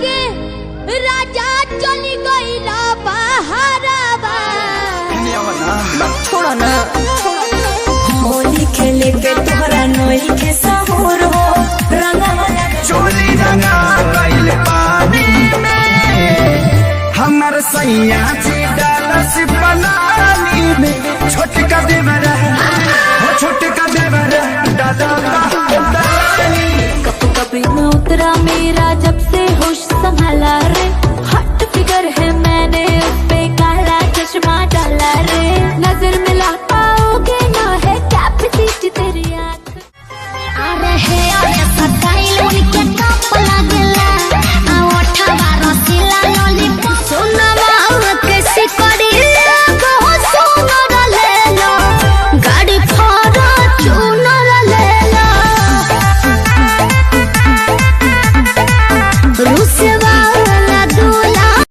के राजा चली गईला बहारवा। छोड़ो ना। होली खेले के तोहरा नई के सहूर हो रंगवा चोली रंगा गइल पानी में, हमर सैया जी।